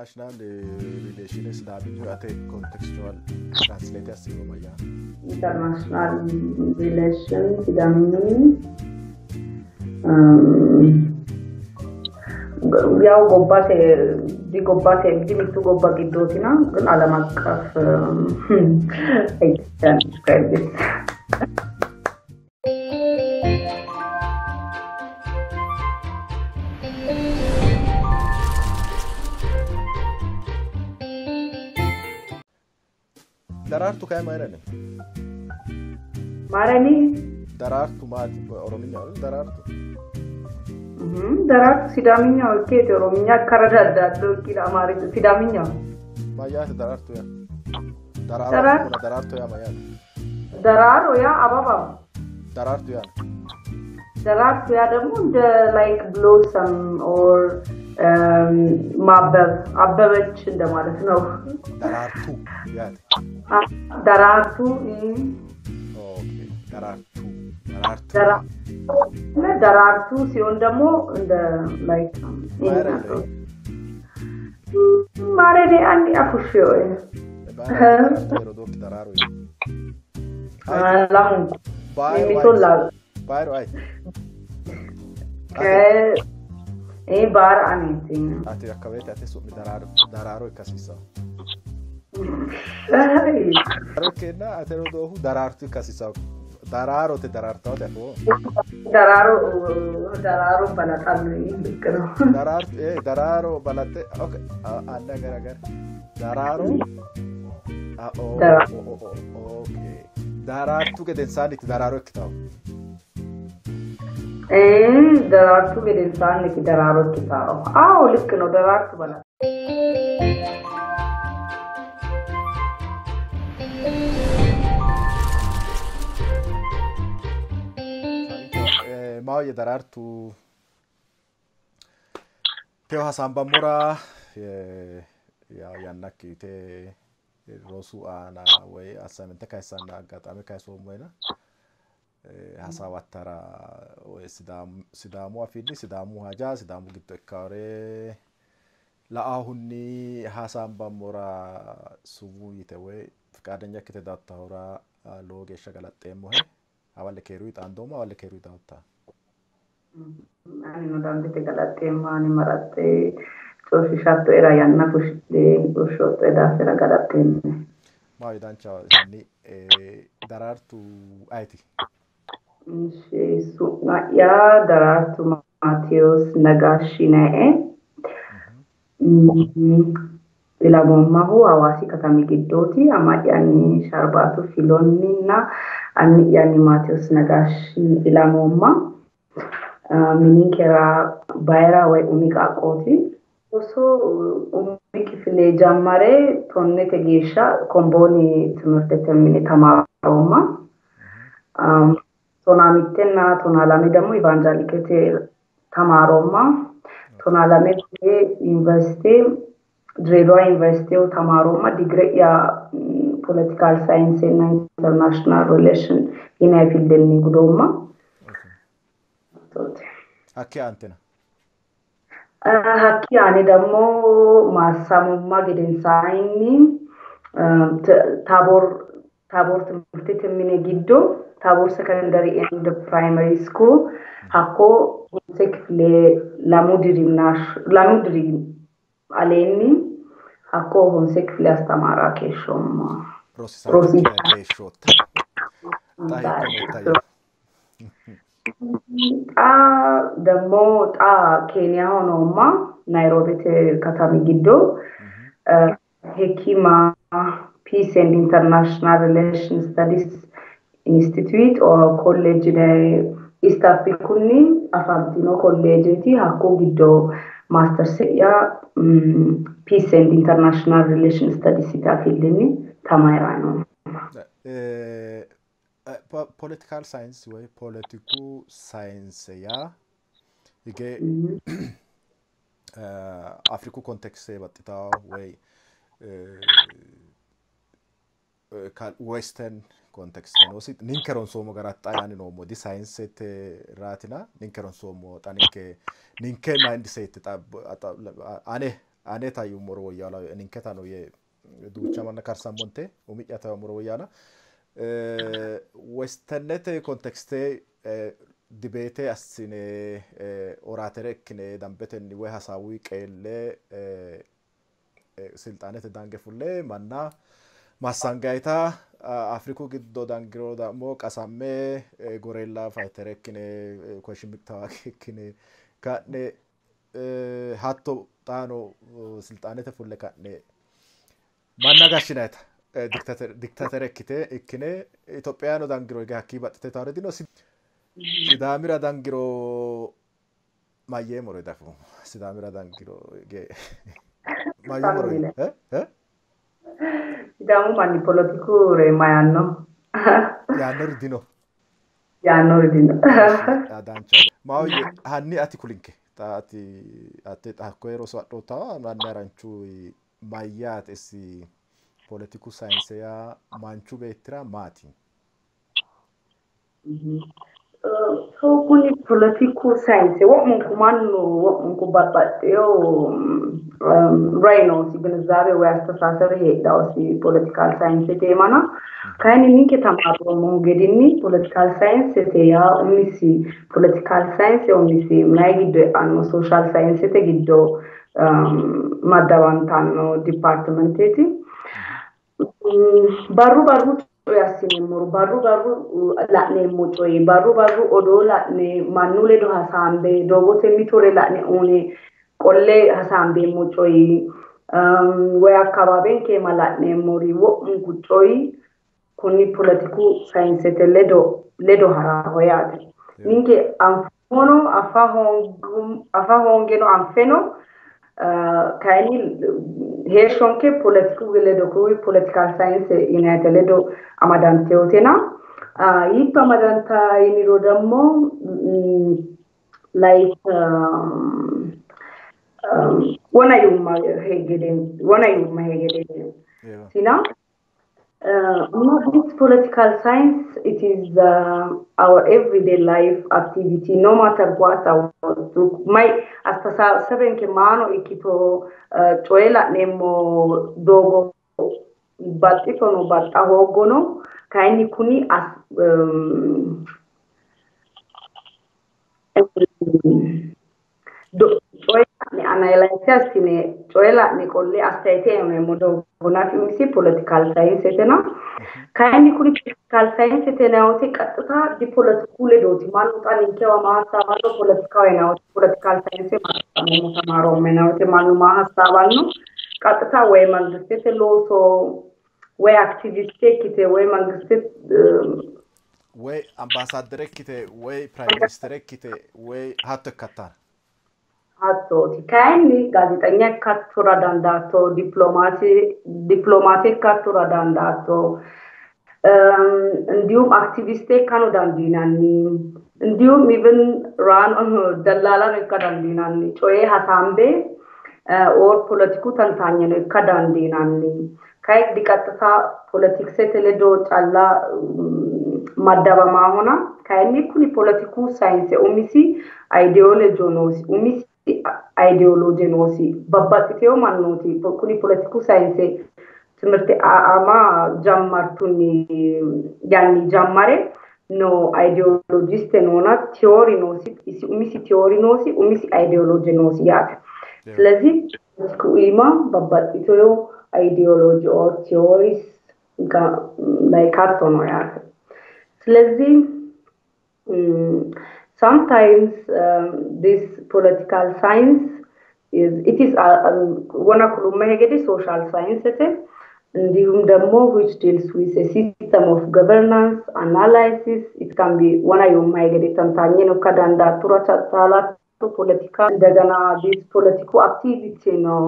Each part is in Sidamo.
International relation Sidaaminyu ate contextual translate assino mayyaa? International relation Sidaaminyu ያው ጎባቴ ዲጎባቴ ዲሚቱ ጎባ ጊዶቲና ግን ዓለም አቀፍ I can describe this. Daraartu kae maayirani? ማረኒ Daraartu maati Orominya daraartu? ደራርቱ ሲዳምኛ ኦኬ ኦሮምኛ ከረዳዳዶ ኪል አማርኛ ሲዳምኛ Mayyaate daraartu yaa? Daraar- Daraartu kuna daraartu yaa mayyaate? ደራሮ ያ አበባ Daraartu yaa? ደራርቱ ያ ደግሞ እንደ ላይክ ብሎሰም ኦር ማበብ አበበች እንደማለት ነው። Daraartu yaate? ደራርቱ Okay daraartu daraartu ደራርቱ ሲሆን ደግሞ እንደ ላይክ Maayirani? ማረኔ አንድ አፉሽ ወይ Maayirani daraartu yeroo dookki daraaru yaa? ላሙ Baay'ee የሚቶላ Baay'ee waayee. ይህ ባር አኔት Ati akka beekte ati su'mi daraaroo ikkasiisa. Daraaroo kenna ati yeroo doohu daraartu ikkasiisa. Daraarote daraartawote afoo. ደራሮ ደራሮ በለጣል ልክ ነው። Daraartu daraaroo balatte okay anna gara gara daraaroo okay daraartu gedensaanitti daraaroo ikkitawu. ደራርቱ gedensaanni ደራሮ ikkitawo። አዎ ልክ ነው። ደራርቱ በለጣ Maayye daraartu teo hasaanbammora yannakki te rosu aana woyi assignmente kayissanna aggaxame kayisoommoyina hasaawattara woyi sidaamu afiinni sidaamu haja sidaamu giddo ikkawore la'ahunni hasaanbammora sumuu yite woyi fiqaadenya ikkite daattahura lowo geeshsha galaxxeemmohe. Hawalle keeruyi xaandoommo hawalle keeruyi dawotta. Anino dandite galaxxeemma ani maraxxe coyshiishattoera yanna fushshite woshshoottoe daafira galaxxeemme. Maayye danchaho hanni daraartu ayeeti? እሺ su'ma'ya ደራርቱ ማቴዎስ ነጋሽ ነኤ ilamoommahu Hawaasi katami giddooti. Ama'yanni Sharbaatu Filonninna anni'yanni Maatewos Nagaash ilamoomma. Mininkera bayira woyi umi qaaqqooti. Roso umi kifile jammare tonnete geeshsha Kombooni timirtete mine tamaaroomma. ቶና mittenna ቶና lame ደግሞ ኢቫንጀሊኬቴ ተማሮማ። ቶና lame ዩኒቨርሲቲ ድሬዳዋ ዩኒቨርሲቲ ተማሮማ። ዲግሪ'ya political science እና international relation yinanni fieldenni gudoomma. Hakkii aantina? Hakkii aane ደግሞ maassamumma gedensaanni ታቦር ታቦር ትምህርት mine giddo ታቦር secondary and primary school hakko honse kifile lamu diri aleenni hakko honse kifile astamaara keeshshoomma. Rosiisaancho keeshshootta. Xa hiikko nootta? Xa ደግሞ xa Keeniyaho noomma Naayirobete katami giddo Hekima Peace and International Relation Studies Institute or College East Africunni afantino kolleejeeti. Hakko giddo masterse'ya Peace and International Relation Studies yita fieldenni tamaarayi noomma. Political science woyi poletiku sayinse yaa hige Afriku context baxxitawo woyi western context noosi ninke ronsoommo gara xa yaanni noommo di sayinsete raatina ninke ronsoommo xa ninke ninke mindset xa ane Aneta yuummoro woyyaala ninketano yee duucha manna karsammonte umi'yata yuummoro woyyaala. Westernete kontekste dibeete assine oraatere ikkine dambetenni woy hasaawuyi qeelle silxaanete dange fulle manna massangayita Afriku giddo dangiro dammo qasamme gorella faytere ikkine koshimik tawaaqi ikkine ka'ne hatto xaano silxaanete fulle ka'ne manna gashshinayita diktatere ikkite ikkine Itophiyano dangiro hige hakkii baxxite taare dino. Sidaamira dangiro mayyeemoro diafoommo. Sidaamira dangiro hige mayyeemoro Sidaamu manni polotiku re mayaanno? Yaannori dino. Yaannori dino. Dancha. Maahoyye hanni ati kulinke. Xa ati ate hakkoye roso adhoottawa manni haranchu mayyaate isi poletiku sayinse yaa manchu beettira maati? So kuni poletiku sayinse wo'munku mannu wo'munku babbaxxeyo ራዕይ noosi ግንዛቤ ወይ አስተሳሰብ heedhaosi political science iimana kayinni ninke tamaarroommohu gedinni political science yaa umisi political science umisi mayi giddo e'anno social science giddo maddabantanno dipartimenteeti. Barru barru coye assineemmoro barru barru la'neemmo coyi barru barru odoo la'ne mannu ledo hasaambe doogote mitore la'ne uune qolle hasaambeemmo coyi woyi akkabaabenke iima la'neemmori wo'munku coyi kunni poletiku sayinsete ledo ledo haraho yaate. Ninke anfummono afa hoongeno anfeno kayinni heeshshonke poletiku ledo kuyi political science yinayite ledo amadanteotena hiitto amadanta yiniro ደግሞ like wona yuumma gede wona yuumma gede sina this political science, it is our everyday life activity, no matter what our may አስተሳሰbenke maano ikkito coye la'neemmo doogo baxxitono baxxa hooggono kayinni kuni coye la'ne analyze assine coye la'ne qolle astayite uneemmo doogo nafi umisi political science ነው። Kayinni kuni political science yinayite ቀጥታ ዲፖለቲኩ ledooti mannu xa ninkewa maa hasaawanno poletikaho yinayite political science maa tamaroommo yinayite mannu maa hasaawanno ቀጥታ ወይ መንግስትete looso ወይ aktiviste ikkite ወይ መንግስት ወይ ambaasaadere ikkite ወይ prime minister ikkite ወይ hatto ikkattana. Hattooti kayinni gaazexeኛ ikkattora dandaatto, dippiloomaate ikkattora dandaatto, እንዲሁም አክቲቪስት ikkano dandiinanni እንዲሁም even ራን ደላላno ikka dandiinanni coye hasaambe or poletiku tantaanyeno ikka dandiinanni kayi diqaxxita politiksete ledo calla maddabamaahona kayinni kuni poletiku sayinse umisi ideology noosi umisi ideology noosi babbaxxiteyo mannooti kuni poletiku sayinse ትምህርት ama jammartunni yanni jammare no ideologiste noona theory noosi isi umisi theory noosi umisi ideology noosi yaate. ስለዚህ ፖለቲኩ iima babbaxxiteyo ideology or theories like hatto no yaate. ስለዚህ sometimes this political science is it is wona kulumma gede social science እንዲሁም ደግሞ which deals with a system of governance analysis, it can be wona yuumma gede tantaanye no kadandaattura chaalatto ፖለቲካ እንደገና this political activity ነው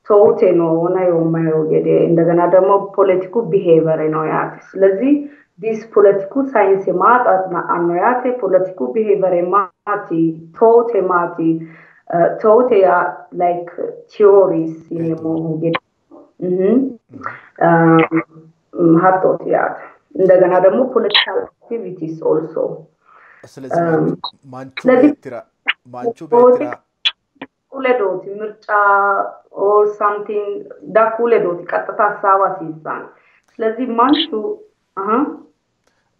ተውቴ ነው wona yuumma gede እንደገና ደግሞ ፖለቲኩ behavior ነው yaate. ስለዚህ this political science maata anno yaate political behavior maati ተውቴ maati ተውቴ yaa like theories yineemmohu gede hattooti yaate. እንደገና ደግሞ political activities also. ስለዚህ manchu beettira manchu beettira ledooti ምርጫ or something dakku ledooti ቀጥታ ሀሳብ hasiissanno. ስለዚህ manchu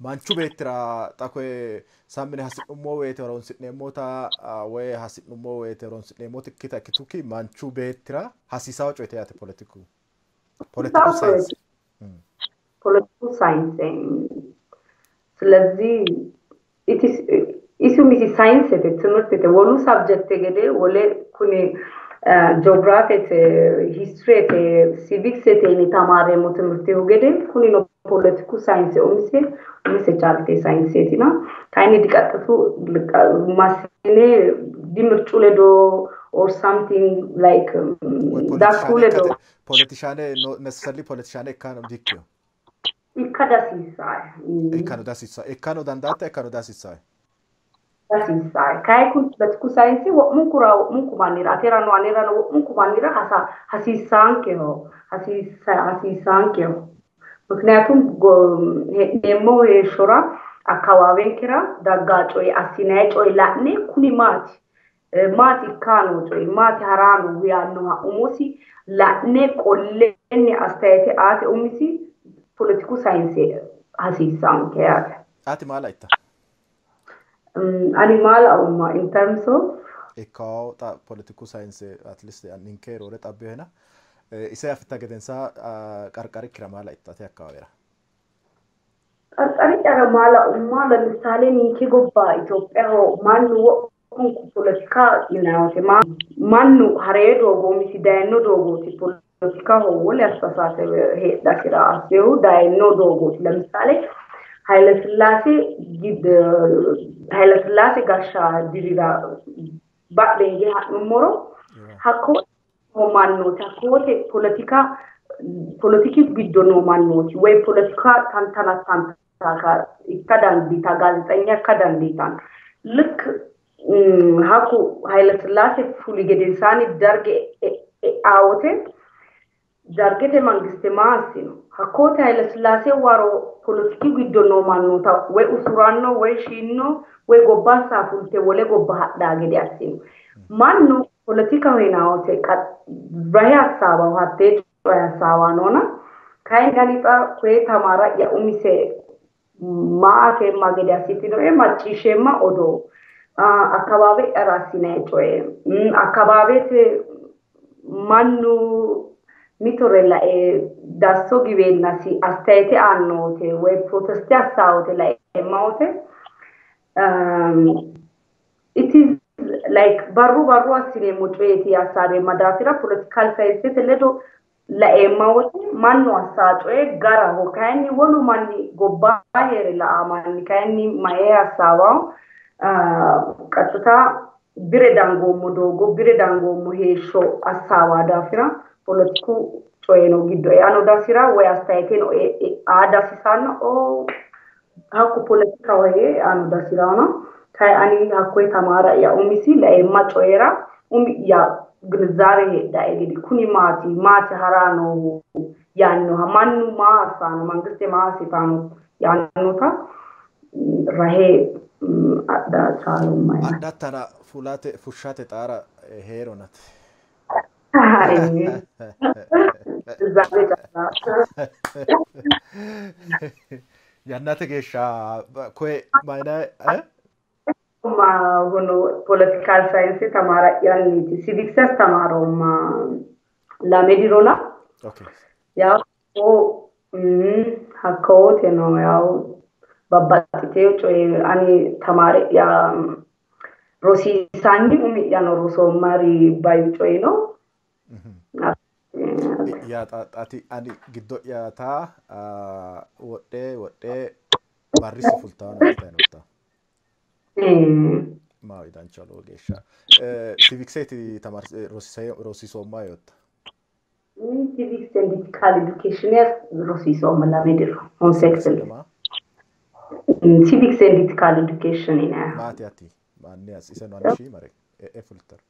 Manchu beettira xa koye sammine hasi'nummo woyte horonsi'neemmota woy hasi'nummo woyte horonsi'neemmota ikkita ikkitukki manchu beettira hasiisawo coyete yaate politiku ሳይንስ ፖለቲኩ ሳይንስ። ስለዚህ isu misi saayinsete timirtete wolu subject gede wole kuni ጂኦግራፊete historyete civicsete yine tamaareemmo timirtehu gede kunino politiku saayinse umise umise chalte saayinseetina kayinni diqaxxitu massine dimircu ledo or something like dakku ledo politician necessarily politician ikkano dikkino ikka dasiissae ikkano dasiissae ikkano dandaatta ikkano dasiissae hasiissae kayi kun politiku saayinse wo'munkura wo'munku mannira aterano anerano wo'munku mannira hasiissaankeho hasiissaankeho ምክንያቱም hee'neemmo heeshshora አካባቢnkera daggaa coyi assinayi coyi la'ne kuni maati maati ikkaa noo coyi maati haraa noohu yaannoha umosi la'ne qollenni astayete aate umisi politiku saayinse hasiissaanke yaate. Ati maa laitta? Ani maa laumma in terms of Ikkawo xa politiku saayinse at least ninke roore xabbeena ise afitta gedensa qarqarikkira maa laitta ate akkawaawera? Qarqari'yara maa laumma ለምሳሌ ninke gobba Itophiyaho mannu wo'munku politika yinayite mannu haree doogo umisi dayino doogooti politikaho wole astasaasebe heedhasira assehu dayino doogooti. ለምሳሌ ኃይለስላሴ ኃይለስላሴ gashsha dirira badhe hinge ha'nummoro hakko noo mannooti hakkote politika politiki giddo noo mannooti woy politika tantanattanta ikka dandiita gaazexanya ikka dandiitanno. ልክ hakku ኃይለስላሴ fuli gedensaanni darge e'aa dargete mangiste maa assino hakkote ኃይለስላሴ waro politiki giddo noo mannoota woy usuranno woy shiinno woy gobbansa fulte wole gobba hadhaa gede assino. Mannu politikaho yinaa wote rahe hassaawaho hattee coye hassaawa noona kayinni ani xa koye tamaara'ya umise maa afeemma gede assitinoe macciishsheemma odoo akkabaabe'yara assinayi coye akkabaabete mannu mitore lae dasso giweennasi astayete aanno wote woy proteste assaa wote laeemma wote it is like barru barru assineemmo coyeeti assaabeemma daafira political science ledo laeemma wote mannu assaa coye garaho kayinni wolu manni gobbaa heere la'aa manni kayinni mayee assaawaho ቀጥታ bire dangoommo doogo bire dangoommo heeshsho assaawa daafira politiku coyeno giddo eano dasira woy astayeteno aa dasisanno hakku politikaho yee eano dasirano kayi ani hakkoye tamaara'ya umisi laeemma coyera umi'ya ግንዛቤ heedhae gede kuni maati maati haraa noohu yaannoha mannu maa assaano mangiste maa assitaano yaannota rahe adha chaalumma yaate. Adhattara fulate fushshate xaara heeronate. ግንዛቤ calla. Yannate geeshsha koye mayinayi ሆኖ political science tamaara'yanniiti civics astamaaromma lame dirona ያው hakkawoteno yaw babbaxxiteyo coye ani tamaare'ya rosiisaanni umi'yano rosoommari bayu coyi no. Yaa ati ani giddo'ya taa wodhee wodhee barrisi fultaano notta. Maawi dancha lowo geeshsha. Civicseti rosiisoomma yootta. Civics and ethical education rosiisoomma lame diro honse ክፍል civics and ethical education yinanni. Maati ati manni as iseno ani shiimare e'e fultaro.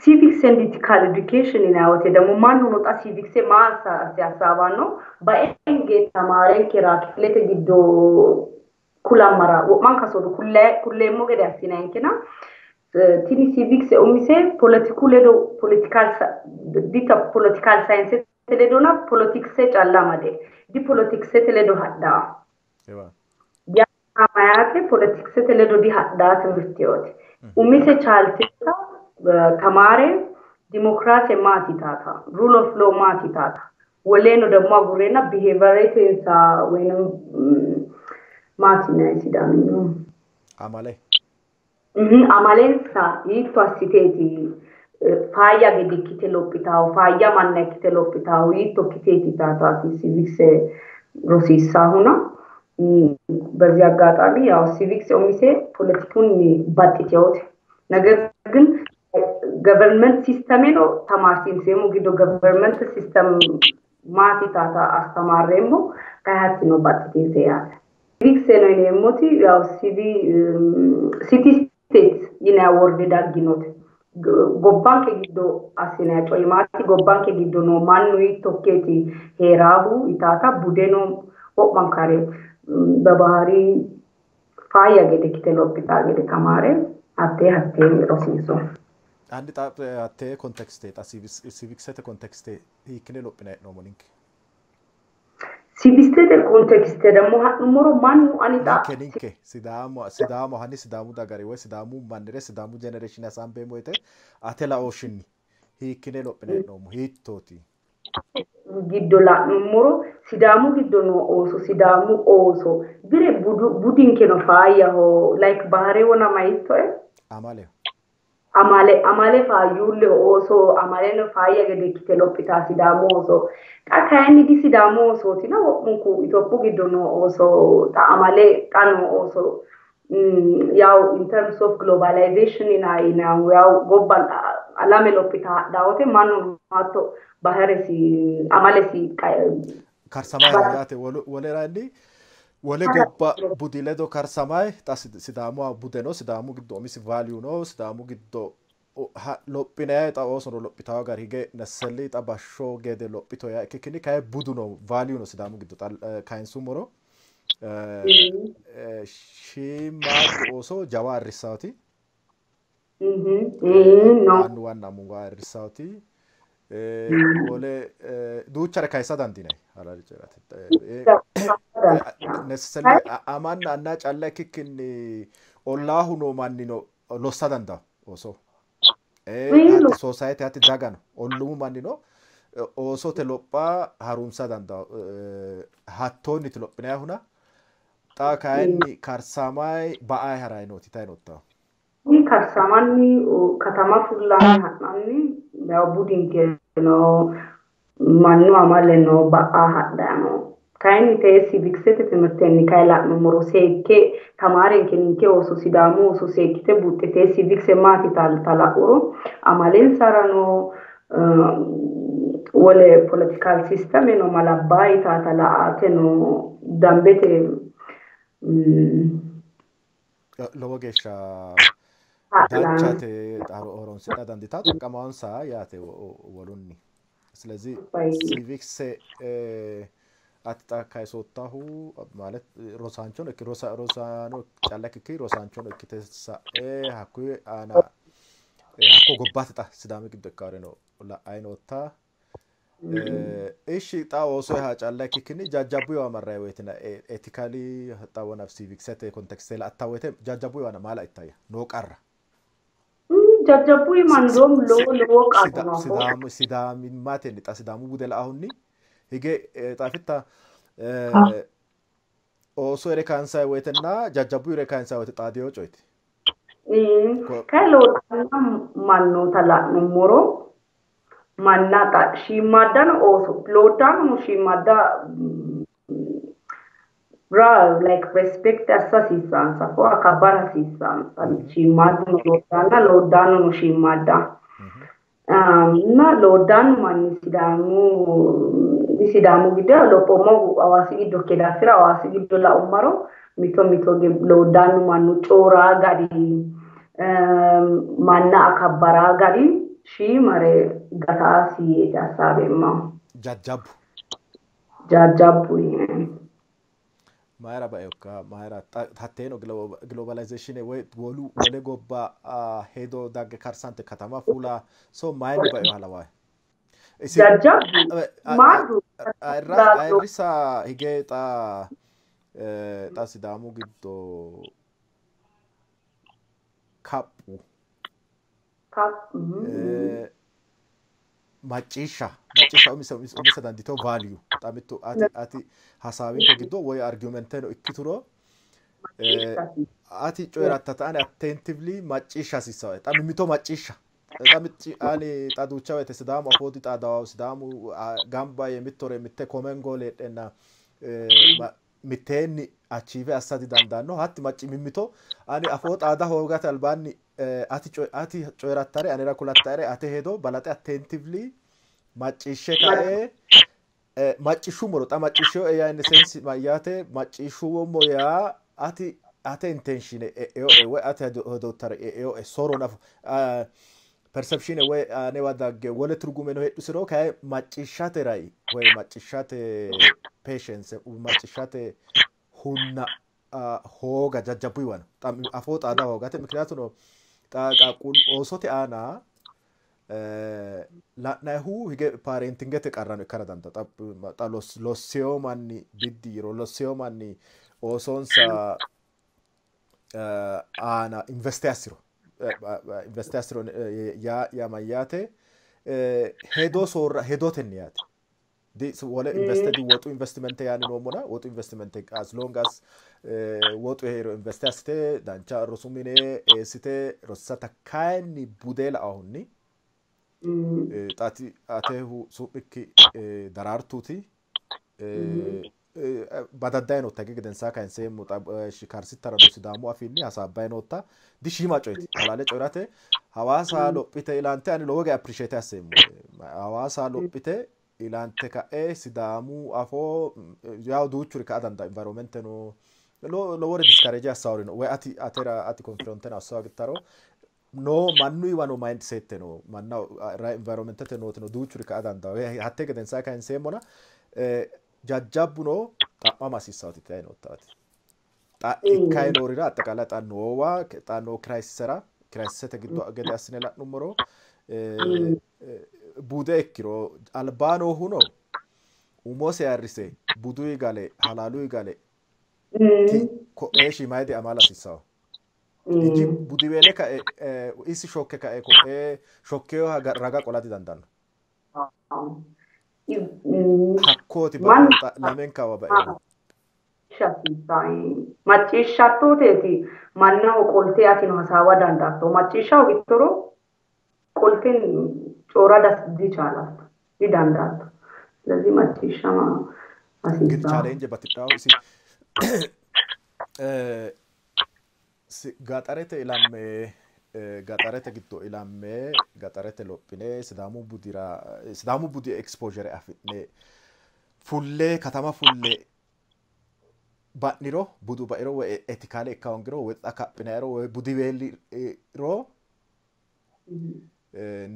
Civics and ethical education yinanni wote ደግሞ mannuno xa civics maa asse assaawanno baenge tamaarenkera kifilete giddo kulammara wo'manka soodo kulleemmo gede assinayinkena Tini civics umise politiku ledo political dita political science ledona politikse calla amade di politiksete ledo hadhaa. Yaa mayate politiksete ledo di hadhaa timirteoti. Umise chaalteta tamaare ዲሞክራሲ maati taata rule of law maati taata woleno ደግሞ agurreena behavioritensa ወይንም maati yinanni Sidaaminyu Amale. Amalensa hiitto assiteeti faayya gede ikkite lophitawo faayya manna ikkite lophitawo hiitto ikkiteeti taataati civics rosiissahuna በዚህ አጋጣሚ ያው civics umise ፖለቲኩን baxxitewote ነገር ግን government system ነው ተማርሲንሴሞ giddo government system maati taata astamarreemmo kayi ነው baxxitese yaate. Civics ነው yineemmoti ያው city state yinanni word dagginote. Gobbanke giddo assinanni coyi maati gobbanke giddo noo mannu hiittokkeeti heeraahu yitaata budeno wo'mankare በባህሪ faayya gede ikkite lophitaa gede tamaare hattee hattee rosiiso. Hanni xa hattee contexte xa civicsete contexte hiikkine lophinayi hee'noommo ninke? Civicsete contexte ደግሞ ha'nummoro mannu ani xa Ninke ninke Sidaamu Sidaamu hanni Sidaamu dagare woy Sidaamu mannire Sidaamu generation hasaambeemmo woyte ate laooshshinni hiikkine lophinayi hee'noommo hiittooti? Giddo la'nummoro Sidaamu giddo noo ooso Sidaamu ooso bire budinkeno faayyaho like bahare wona mayittoe Amaleho. Amale amale faayyuulleho ooso amaleno faayya gede ikkite lophitaa Sidaamu ooso xa kayinni di Sidaamu oosootina wo'munku Itophiyu giddo noo ooso xa amale xa noo ooso ያው in terms of globalization yinanni ያው gobba alame lophitaa hadhaa mannu hatto baharesi amalesi Karsamayi yaate woleraanni wole gobba budi ledo karsamayi xa Sidaamu bude no Sidaamu giddo umisi value no Sidaamu giddo lophinayi xa oosono lophitawo gari hige necessarily xa bashsho gede lophito yaa ikkikkinni kayi budu no value no Sidaamu giddo xa kayinsummoro shiimmaaddu ooso jawa ayirrissaati no annuwanna amuwa ayirrissaati wole duuchare kayisa dandiinanni halaale coyiirate necessarily amanna anna calla ikkikkinni ollaahu noo mannino lossa dandawo ooso hatti society hatti dagano ollumu mannino oosote lopha harunsa dandawo hattoonniti lophinayihuna xa kayinni karsamayi ba'ayi harayi nooti tayi noottahu. Karsamanni katama fullanni ha'nanni yaw budinkeno mannu amale no ba'a hadhayi no. Kayinni tee civicsete timirtenni kayi la'nummoro seekke tamaarenke ninke ooso Sidaamu ooso seekkite buuxxe tee civics maati yitata la'uro amalensarano wole political system no malabbaa yitata la'ate no dambete Lowo geeshsha danchate horonsidha dandiitawo xaqqamaansa yaate wolunni. ስለዚህ civics ati xa kayisoottahu ማለት rosaanchono ikki rosaano calla ikkikki rosaanchono ikkite sa'e hakkuyi aana hakko gobbate xa Sidaami giddo ikkaworeno la'ayi nootta. Ishi xa oosoyiha calla ikkikkinni jajjabbuyiwa marrayi woyitena ethically xa wona civicsete contexte la'atta woyite jajjabbuyiwa maa laittayya noo qarra? Jajjabbuyi mandoom lowo lowo qarra no. Sidaamu sidaamimmatenni xa Sidaamu bude la'ahunni hige xaafitta ooso ere kayinsayi woyitenna jajjabbu ere kayinsayi woyite xaadiyo coyiti. Kayi lowotanna mannoota la'nummoro manna xa shiimmaddano ooso lowoddaanono shiimmadda ra like respect assa hasiissansa fo akabbara hasiissansa shiimmadduno lowoddaanna lowoddaanono shiimmadda. እና lowoddaanu manni Sidaamu Sidaamu giddo lophoommohu Hawaasi giddo ikke daafira Hawaasi giddo laummaro mito mito lowoddaanu mannu cooraa gari manna akabbaraa gari shiimare gataasi yeeti hassaabeemmahu. Jajjabbu. Jajjabbu. Mayra baeokka mayra hatteeno globalization woy wolu wole gobba hedo dagge karsante katama fula so mayinni baeo halawaay? Jajjabbu maadu ayirrisa hige xa xa Sidaamu giddo kaphu macciishsha macciishsha umise umise dandiitino value xa mittu ati ati hasaawinke giddo woy argumenteno ikkituro ati coyi'rattata ani attentively macciishsha hasiissawoe xa mimmito macciishsha xa mitti ani xa duucha woyte Sidaamu afoo dixaadawawo Sidaamu gamba yee mittore mitte common goal heedheenna mitteenni achieve assa didandaanno. Hatti macci mimmito ani afoo xaada hoogate albaanni ati ati coyi'rattare anera kulattare ate hedo balaxe attentively macciishshe kae macciishshummoro xa macciishsheoe yaa in sense mayyaate macciishshummo yaa ati ate intention e'eoe woy ate hedoottare e'eoe soro nafu perception woy anewa dagge wole turgumeno heedhusiro kayi macciishshate rai woy macciishshate patience macciishshate hunna hooga jajjabbuyiwano afoo xaada hoogate mikinaatuno xa qaaqquullu oosote aana la'nayihu hige parentingete qarrano ikkara dandaanno. Xa losseyo manni biddi yiro losseyo manni oosonsa aana investe assiro investe assiro yaa yaa mayyaate hedo soorra hedotenni yaate. Di wole investe di woxu investimente yaanni noommona woxu investimente as long as woxu heero investe assite dancha rosu mine eessite rosisata kayinni bude la'ahunni xa ati atehu su'mikki Daraartuuti badaddayi nootta hige gedensaa kayinseemmo xa karsittara no Sidaamu afiinni hasaabbayi nootta dishiima coyeti halaale coyi'rate Hawaasa lophite ilante ani lowo geya appreciate asseemmo Hawaasa lophite ilante ka'e Sidaamu afoo yawu duuchuri ka'a dandaanno environmenteno lowore discourage assawori no woy ati atera ati confronteno assawa gittaro no mannuyiwa no mindset no manna environmentete nootino duuchuri ka'a dandaanno hatte gedensaa kayinseemmona jajjabbuno xa'mama hasiissaati tayi noottaati xa ikkayi noorira aጠቃላይ xa noowa xa noo crisisera crisisete giddo gede assine la'nummoro bude ikkiro albaa noohuno umose ayirrise buduyi gale halaaluyi gale ko'ee shiimayide amaala hasiissawo inji budiweele ka'e isi shokke ka'e ko'ee shokkeyoha raga qola didandaanno. Hakkooti lamenkawa baehu. Macciishshattoteeti mannaho qolte atino hasaawa dandaatto. Macciishsha hoogittoro qolte coora dichaalatto didandaatto. ስለዚህ macciishshama እንግዲህ hasiissawo. challenge batidhawo isi gaxarete ilamme gaxarete giddo ilamme gaxarete lophine Sidaamu budira Sidaamu budi exposure afi'ne fulle katama fulle ba'niro budu ba'iro woy etikaale ikka hoongiro woy xa kaphinayiro woy budiweelliro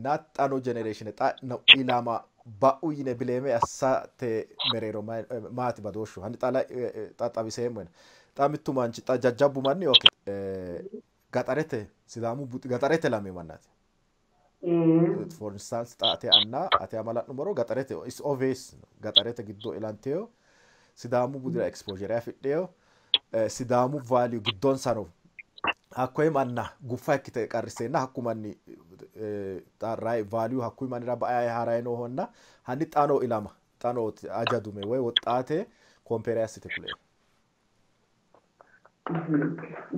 na xa no generation xa no ilama ba'u yine bileeme assate mereero maati badooshshu? Hanni xa xa xawiseemmoena. Xa mittu manchi xa jajjabbu manni okay gaxarete Sidaamu budi gaxarete lami mannaati. For instance xa ate anna ate ama la'nummoro gaxarete is obvious gaxarete giddo ilanteyo Sidaamu budira exposure afidheyo Sidaamu value giddonsa no hakkoye manna guffa ikkite qarriseenna hakku manni xa value hakkuyi mannira ba'ayi harayi noohonna hanni xa noo ilama xa noo aja dume woy woxxaate compare assite kulie.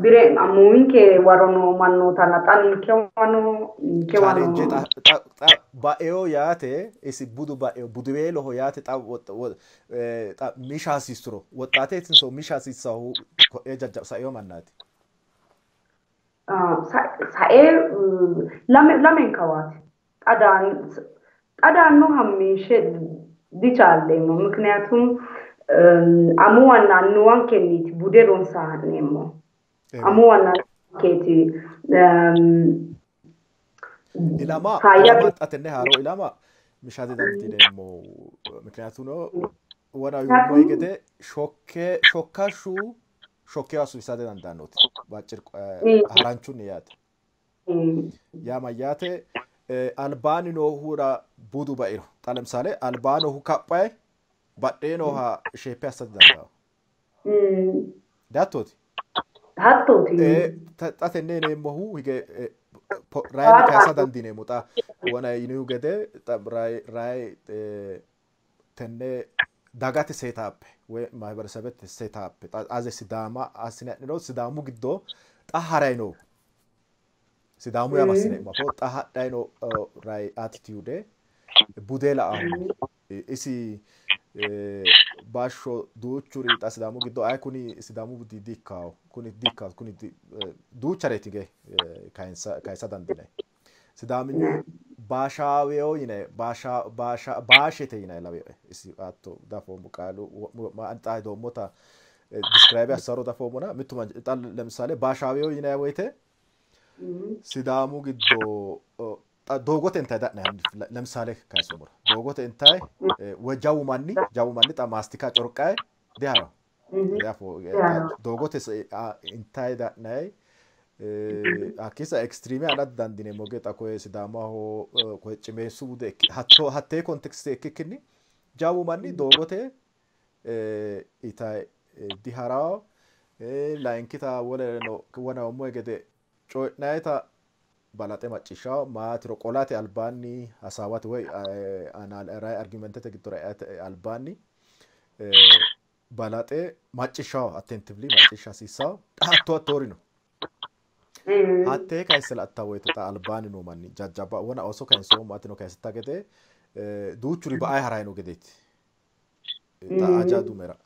Bire amuwinke waro noo mannootanna xa ninkewa noo ninkewa challenge noo xa xa ba'eyo yaate isi budu ba'eyo budiweeloho yaate xa xa misha hasiissuro woxxaateetinso misha hasiissahu ko'ee jajja sa'eyo mannaati. Sae lamenkawaati xa daannoha minshe dichaalleemmo ምክንያቱም amuwanna annuwankenniiti bude ronsa ha'neemmo Ewa. amuwanna annuwankeeti Ilama faayya ilama xa tenne haaro ilama misha didandiineemmo mikinaatuno Wona yuummoyi gede shokkashshu shokkewa suwisate dandaannoti baccir haranchunni yaate. Yaa mayyaate albaanni noohura budu bairo xa lemsale albaa noohu kaphaye badhee nooha sheeppe assate dandaao. Dihattooti? Hattooti. Xa tenne yineemmohu hige rayinni kayisa dandiineemmo xa wona yinihu gede xa rayi tenne dagate seetaappe woy mahiberesebete seetaappe xa aze Sidaama assine adhiniro Sidaamu giddo xa harayi noo Sidaamu yaa massineemmo afoo xa hadhayi noo rayi attitude bude la"ahunni isi bashsho duuchuri xa Sidaamu giddo ayi kuni Sidaamu budi diikkawo kuni diikkawo kuni duuchareeti ge kayisa dandiinanni. Sidaaminyu baashaaweyo yinayi baashete yinayi laweyoe isi hatto dafoommo qaalu xa hedoommota describe assaro dafoommona mittu manchi xa lemisale baashaaweyo yinayi woyite Sidaamu giddo xa doogote intayi da'nayi lemisale kayisummoro doogote intayi woy jawu manni xa maastika corqayi diharawo doogote intayi da'nayi hakkisa extreme adha dandiineemmo ge xa koye Sidaamaho koye cimeessu bude hattee kontekste ikkikkinni jawu manni doogote itayi diharawo. Layinkita wolereno wona gede coyi'nayita balaxe macciishshawo maatiro qolate albaanni hasaawate woy rayi argumentete giddora eate albaanni balaxe macciishshawo attentively macciishsha hasiissawo hatto hattoori no. Hattee kayisse la'atta woyite xa albaanni noo manni jajjabba wona ooso kayinsoommo atino kayisitta gede duuchuri ba'ayi harayi noo gedeeti. Xa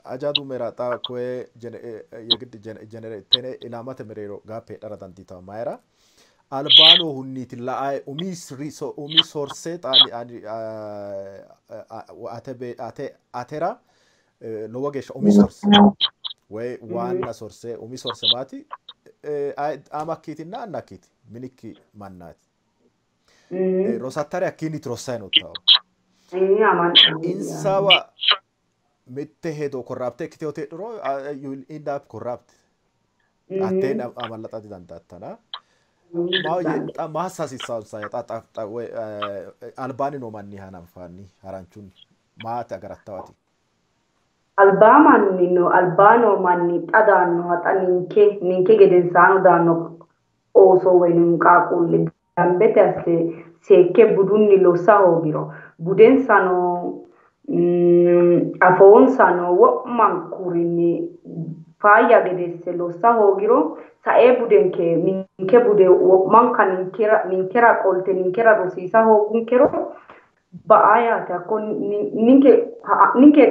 aja dumera xa koye yegid tene ilamate mereero gap heedhara dandiitawo mayira albaa noohunniiti la'ayi umi source xa atera lowo geeshsha umi source woy waanna source umi source maati amakkiitinna annakkiiti minikki mannaati. Rosattari hakkiinniiti rossayi noottawo. Insawa mitte hedo corrupt ikkiteyo heedhuro you will end up corrupt. Hatteen amallaxa didandaattana. Maahoyye xa maa assa hasiissaansa xa woy albaanni noo manni hananfaanni haranchunni maati agarattawo ati? Albaa manni no albaa noo manni xa daannoha xa ninke gedensaano daanno ooso woyi qaaqquulle dambete asse seekke budunni lossa hoogiro budensano afoonsano wo'mankurinni faayya gede asse lossa hoogiro sae budenke ninke bude wo'manka ninkera qolte ninkera rosiisa hoogunkero ba'a yaate. Hakko ninke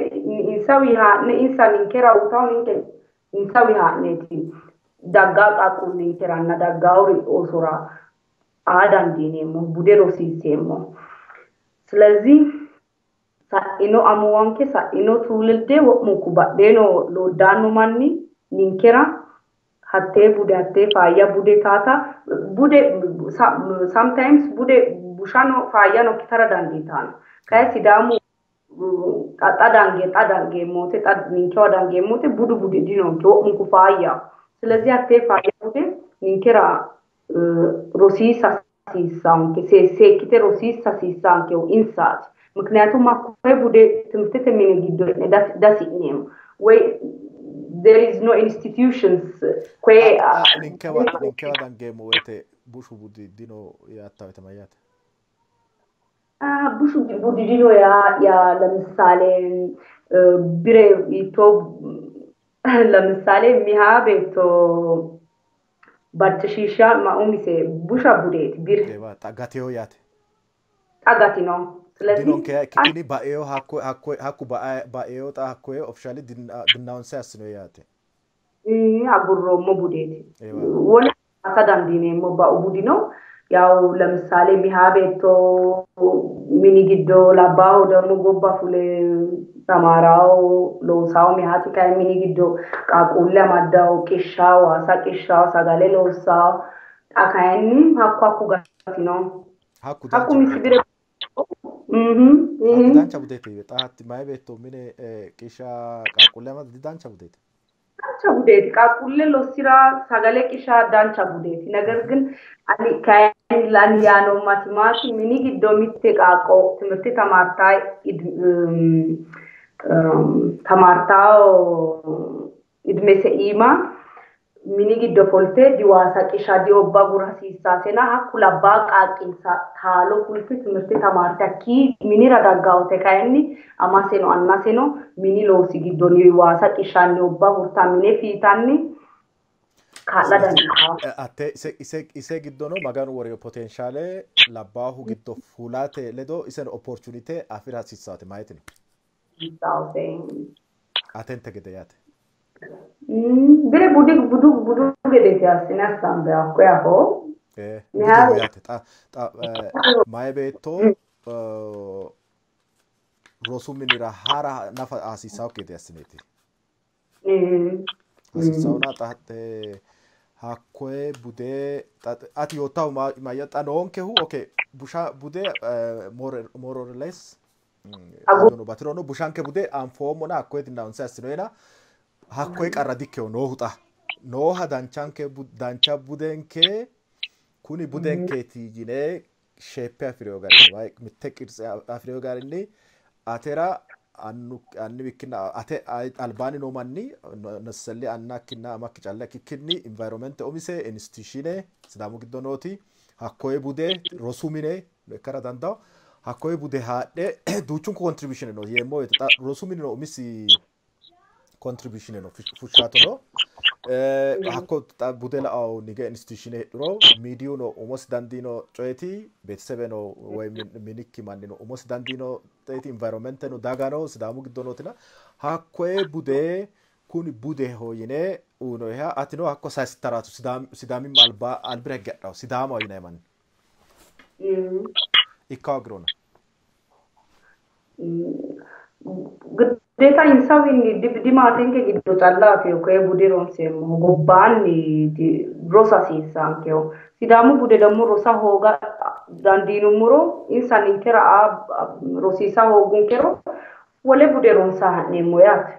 insawi haa'ne insa ninkera uyitawo ninke insawi haa'neeti daggaa qaaqquullinkeranna daggaawori oosora aa dandiineemmo bude rosiinseemmo. ስለዚህ sa'ino amuwanke sa'ino tuulidde wo'munku badheeno looddaanno manni ninkera hattee bude hattee faayya bude taata bude sometimes bude bushano faayyano ikkitara dandiitanno. Kayi Sidaamu xa dangeemmote xa ninkewa dangeemmote budu budi dinonke wo'munku faayyaho. ስለዚህ hattee faayya bude ninkera rosiisa hasiissaanke seekkite rosiisa hasiissaankehu insaati. ምክንያቱም hakkoye bude ትምህርtete mine giddo hee'ne dasi'neemmo woy there is no institutions koye ninkewa dangeemmo woyite bushu budi dino yaatta woyite mayyaate? Bushu budi dino yaa ለምሳሌ bire hiittoo ለምሳሌ miha beetto barcishiisha ma umise busha budeeti bire Xa gateyo yaate. Xa gatino. ስለዚህ Dinonke ikkikkinni baeyo hakku baeyo xa hakkoye officially denounce assino yaate. Agurroommo budeeti. Wole assa dandiineemmo ba'u budino ያው ለምሳሌ miha beetto mini giddo labbaahu ደግሞ gobba fule tamaarawo loosawo mihaati kayi mini giddo qaaqquulle amaddawo qishshawo waasa qishshawo sagale loossawo xa kayinni hakku hakku gatino. Hakku Hakku misi bire Hatti dancha budeeti. Xa hatti mayi beetto mine qisha qaaqquulle amada didancha budeeti? Dancha budeeti. Qaaqquulle lossira sagale qisha dancha budeeti. ነገር ግን ani kayinni ani yaanoommati maati mini giddo mitte qaaqqo timirte tamaartaa tamaartaa idmese iima mini giddo folte diwaasa qisha diobba gura hasiissaasena hakku labbaa qaaqqinsa taalo fulte timirte tamaarte hakkii minira daggawote kayinni amaseno annaseno mini loosi giddonni waasa qishanni obba gurta mine fiitanni kaa'la dandiitanno. Atte ise giddono Maganu worino potenshaale labbaahu giddo fulate ledo iseno opportunity afira hasiissaate mayitino. Atente gede yaate. Bire budu budu budu gedeeti assine assambe hakko yaho. Budeho yaate. Xa mayi beetto rosu minira hara nafa hasiissawo gede assineeti. Hasiissawona xa hakkoye bude ati yoottahu mayya xa noonkehu okay busha bude more or less adono batirono bushanke bude anfoommona hakkoye dinaunse assinoyena hakkoye qarra dikkeho noohu xa nooha danchanke dancha budenke kuni budenkeeti yine sheeppe afireo garinni mitte qirtse afireo garinni atera annu anniwikkinna ate albaanni noo manni necessarily annakkinna amakki calla ikkikkinni environment umise institution Sidaamu giddo nooti hakkoye bude rosu mine ikkara dandawo hakkoye bude haadhe duuchunku contribution no yeemmo woyte xa rosu mini no umisi contribution no fushshaato no hakko xa bude la'ao nige institution heedhuro miidiyu no umosi dandiino coyeeti beetesebe no woy minikki manni no umosi dandiino coyeeti environment no daga no Sidaamu giddo nootina hakkoye bude kuni budeho yine uyinoyiha atino hakko sayisittaraatu Sidaamimma alba albira higge hadhawo Sidaamaho yinayi manni ikka hoogirona. ግዴታ insawiinni dimaatenke giddo callaati koye bude ronseemmohu gobbaanni rosa hasiissaankeho. Sidaamu bude ደግሞ rosa hooga dandiinummoro insa ninkera rosiisa hoogunkero wole bude ronsa ha'neemmo yaate.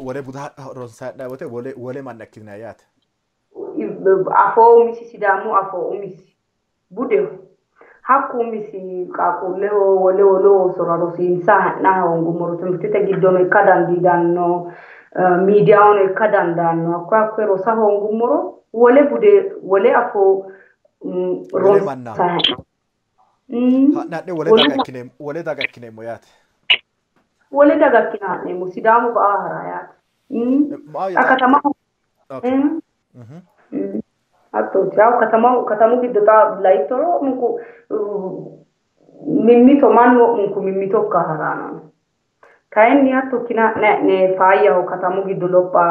Wole bude ronsa ha'nanni woyte wole wole manna ikkitinanni yaate. Afoo umisi Sidaamu afoo umisi budeho. Hakku umisi qaaqquulleho wole wole oosora rosiinsa ha'na hoongummoro timirtete giddono ikka dandiidanno miidiyahono ikka dandaanno hakkoye hakkoye rosa hoongummoro wole bude wole afoo Wole manna ronsa ha'na. ha'ne wole daga ikkineemmo wole daga ikkineemmo yaate. Wole daga ikkine ha'neemmo Sidaamu ba'a hara yaate. Maa Xa katamaho okay. Hattooti yaw katamaho katamu giddo xa laittoro unku mimmito mannu wo'munku mimmito ikka harano. Kayinni hatto ikkine ha'ne ha'ne faayyaho katamu giddo lopha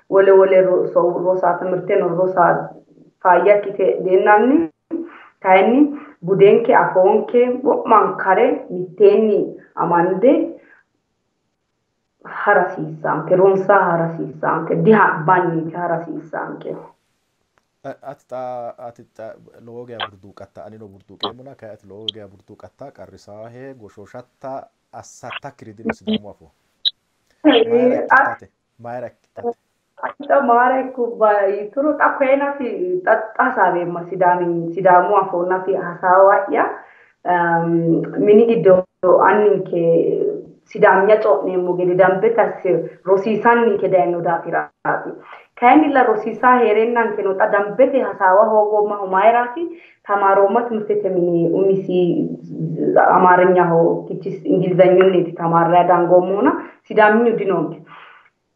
wole wole rosa timirteno rosa faayya ikkite heedheennanni kayinni budenke afoonke wo'mankare mitteenni amande hara hasiissaanke ronsa hara hasiissaanke dihabbanniiti hara hasiissaanke. Ati xa ati xa lowo geya burduuqatta anino burduuqeemmona kayi ati lowo geya burduuqatta qarrisaahe goshooshatta assattakkiri dino Sidaamu afoo. Mayira ikkittate? Mayira ikkittate? Xa maara ikkubba yituro xa koye nafi xa hasaaweemma Sidaamu afoo nafi hasaawa'ya mini giddo anninke Sidaaminya co'neemmo gede dambe tasse rosiisanninke dayino daafiraati. Kayinnilla rosiisaa heereennankeno xa dambete hasaawa hoogoommahu mayiraati tamaaroomma timirtete mini umisi Amaarinyaho kichis Ingilizanyunniiti tamaarraa dangoommohuna Sidaaminyu dinonke.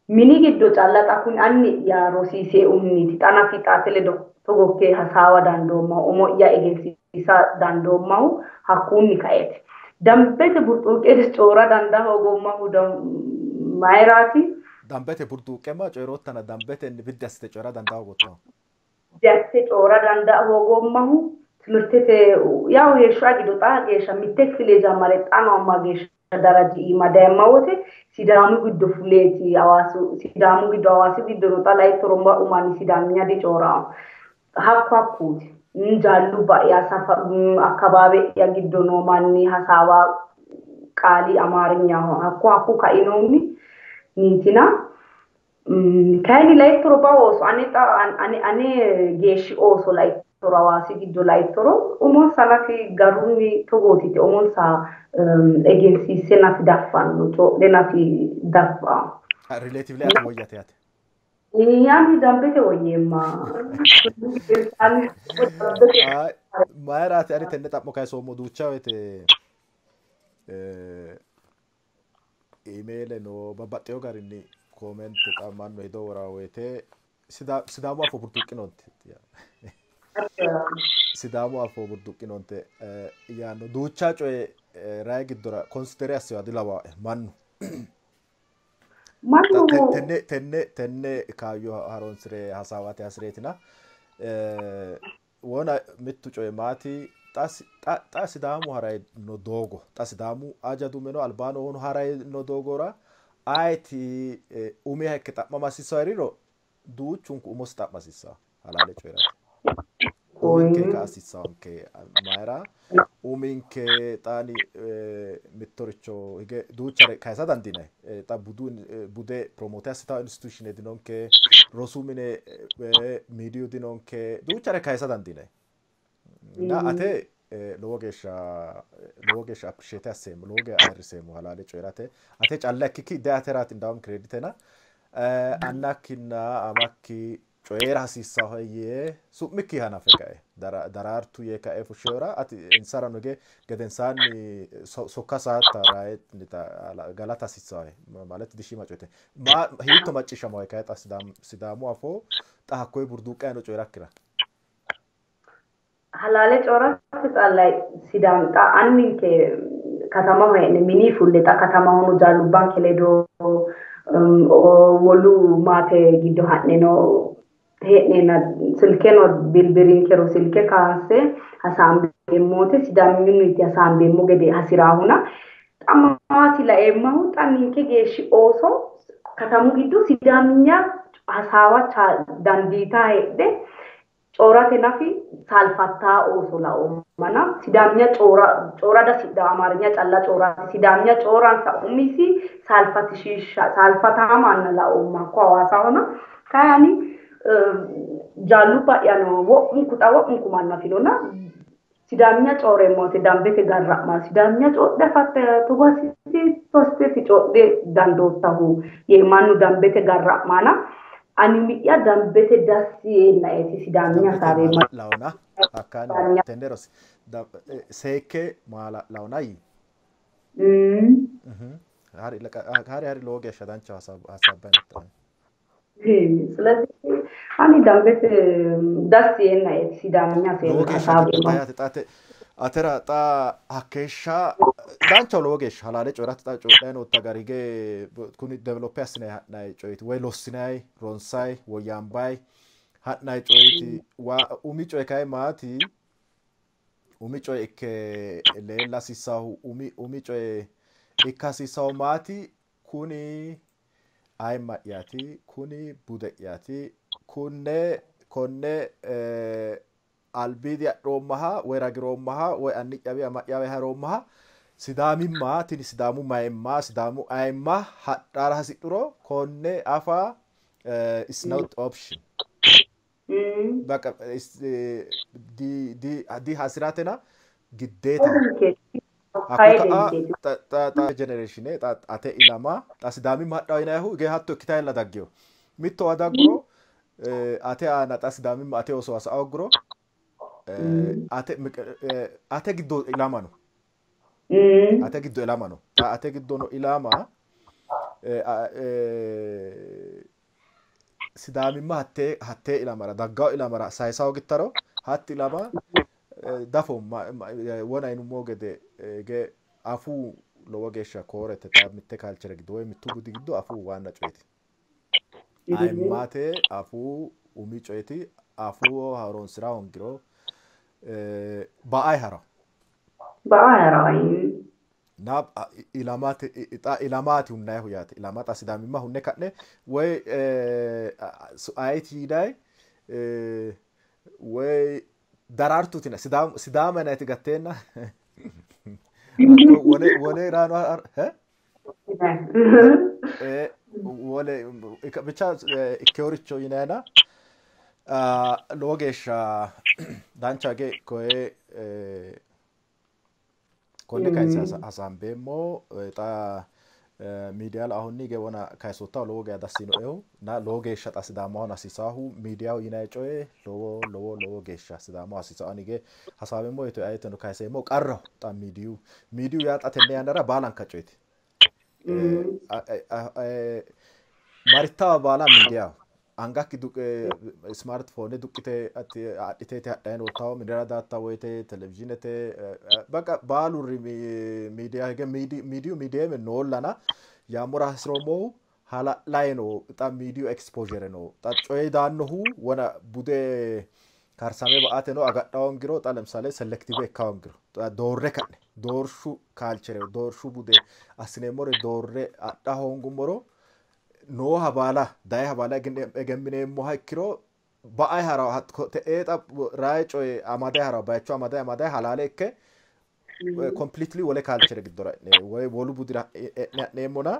Mini giddo calla xa kuni anni'ya rosiisee umniiti xa nafi xaate ledo togokke hasaawa dandoommahu umo'ya egensiisa dandoommahu hakkuunni kaeeti. Dambete burduuqe coora dandaa hoogoommahu mayiraati? Dambete burduuqemma coyroottana dambetenni biddi assite coyra dandaa hoogoottahu. Biddi asse coora dandaa hoogoommahu timirtete yaw heeshsho'ya giddo xaa geeshsha mitte kifile jammare xa noomma geeshsha daraji iima dayemma wote Sidaamu giddo fuleeti Hawaasu Sidaamu giddo Hawaasi giddono xa laittoro umanni Sidaaminya dicoorawo. Hakku hakkuuti. Jaalluba'ya akkabaabe'ya giddo noo manni hasaawa qaali Amaarinyaho hakku kainohunni niitina. Kayinni laittoro ba ooso ane xa ane geeshshi ooso laittoro Hawaasi giddo laittoro umonsa nafi garunni togootite umonsa egensiisse nafi daffanno coodhe nafi daffa. Relatively ati woyyate yaate. Ani dambete woyyeemma. Mayiraati ani tenne xa'mo kayisoommo duucha woyte imeele no babbaxxeyo garinni komente xa mannu hedo woraa woyte Sidaamu afoo burduuqqinoonte Sidaamu afoo burduuqqinoonte yaanno duucha coye rayi giddora konsidere assewa dilawaae mannu. Tenne kaayyo haroonsire hasaawate hasireetina wona mittu coye maati xa Sidaamu haray no doogo xa Sidaamu aja dumeno albaano hono haray no doogora ayeeti umiha ikke xa'mama hasiissawo duuchunku umosi xa'ma hasiissawo halaale coyi'rate. Uminke ka hasiissawonke mayira uminke xaani mittoricho hige duuchare kayisa dandiinay xa bude promote assitawo institution dinonke rosu mine miidiyu dinonke duuchare kayisa dandiinay na ate lowo geeshsha appreciate asseemmo lowo geeshsha ayirriseemmo halaale coyi'rate ate calla ikkikki de ateraati ndaawum kireeditena annakkinna amakki coyi'ra hasiissaho yee su'mikki hanafe kae daraartu yee kae fushsheora ati insarano hige gedensaanni sokka saatta raayetnita galata hasiissawe ማለት dishiima coyte hiitto macciishshamawe kae xa Sidaamu afoo xa hakkoye burduuqqayi no coyi'rakkira. Halaale coyi'rate xalla Sidaam xa anninke katamaho hee'ne mini fulle xa katamahono jaallubbanke ledo wolu maate giddo ha'neno hee'neenna silkeno bilbirinkero silke kaanse hasaambeemmote Sidaaminyunniti hasaambeemmo gede hasiraahuna xa maati laeemmahu xa ninke geeshshi ooso katamu giddo Sidaaminya hasaawa dandiitaa heedhe coorate nafi saalfattaa ooso laoommana Sidaaminya coora dasidha Amaarinya calla coorate Sidaaminya cooransa umisi saalfataamanna laoomma hakko Hawaasahona kayinni jaalluba'yano wo'munku xa wo'munku mannu afinona Sidaaminya cooreemmo woyte dambete garra'ma Sidaaminya coodhe afatta togo assite coodhe dandoottahu yee mannu dambete garra'mana ani umi'ya dambete dassi yeennaeeti Sidaaminya hasaaweemma. Lawona hakkaanni tenne rosi seekke maala lawona yii. Hari lowo geeshsha dancha hasaabbanni nootto. ስለዚህ ani dambete dassi yeennaeeti Sidaaminya Lowo geeshsha hasaaweemma. yaate xaate atera xa hakkeeshsha danchaho lowo geeshsha halaale coyi'rate xa coyidhayi nootta gari hige kuni develope assinayi ha'nayi coyeeti woyi lossinayi ronsayi woyyaambayi ha'nayi coyeeti umi coye kayi maati umi coye ikke leella hasiissahu umi coye ikka hasiissahu maati kuni ayimma'yaati kuni bude'yaati konne albiidi adhoommaha woyi ragiroommaha woyi anni'yawi ama'yawi haroommaha Sidaamimma tini Sidaamu mayimma Sidaamu ayimma hadhara hasidhuro konne afa is not option. Baqa di hasiratena giddeetaho. Hakkuyi ka'a xa generation xa ate ilama xa Sidaamimma hadhawo yinayihu hige hatto ikkitayilla daggeyo. Mittowa dagguro ate aana xa Sidaamimma ate oosowa sa'a hogguro ate giddo ilama no. Ate giddo ilama no. Xa ate giddo no ilama Sidaamimma hattee ilamara daggawo ilamara sayisa hoogittaro hatti ilama dafo wona yinummo gede hige afuu lowo geeshsha koorete xa mitte kaalchere giddo woyi mittu budi giddo afuu waanna coyeeti. Ayimmate afuu umi coyeeti. Afuu horonsira hoongiro ba'ayi harawo. Ba'ayi harawo. Na ilamate xa ilamaati hunnayihu yaate. Ilama xa Sidaamimma hunne ka'ne woyi ayeeti yinayi woyi Daraartuutina Sidaama yinanniti gatteenna hakko wole wole raano wole ብቻ ikkeworicho yinayna lowo geeshsha dancha ge koye konne kayinse hasaambeemmo xa miidiya la"ahunni hige wona kayisoottahu lowo geeshsha dassinoehu na lowo geeshsha xa Sidaamaho hasiisaahu miidiyaho yinayi coye lowo lowo lowo geeshsha Sidaamaho hasiisaho. Ani hige hasaaweemmo woyte ayeteno kayiseemmo qarraho xa miidiyu miidiyu yaa xa tenne yannara baalanka coyeeti. Marittawa baala miidiyaho angakki smartphone duqqite adhiteeti hadhayi noottaho minira daatta woyte televizhiinete baqa baaluri miidiya hige miidiyu miidiyeeme noollana yaammora hasiroommohu hala'layi no xa miidiyu exposure no xa coyi daannohu wona bude karsame ba"ate no agadha hoongiro xa lemsale selective ikka hoongiro xa doorre ka'ne doorshu kaalchere doorshu bude assineemmore doorre adha hoongummoro nooha baala dayiha baala egemmineemmoha ikkiro ba"ayi harawo te'ee xa rayi coye amadayi harawo bayicho amadayi amadayi halaale ikke completely wole kaalchere giddora e'ne woy wolu budira e'ne ha'neemmona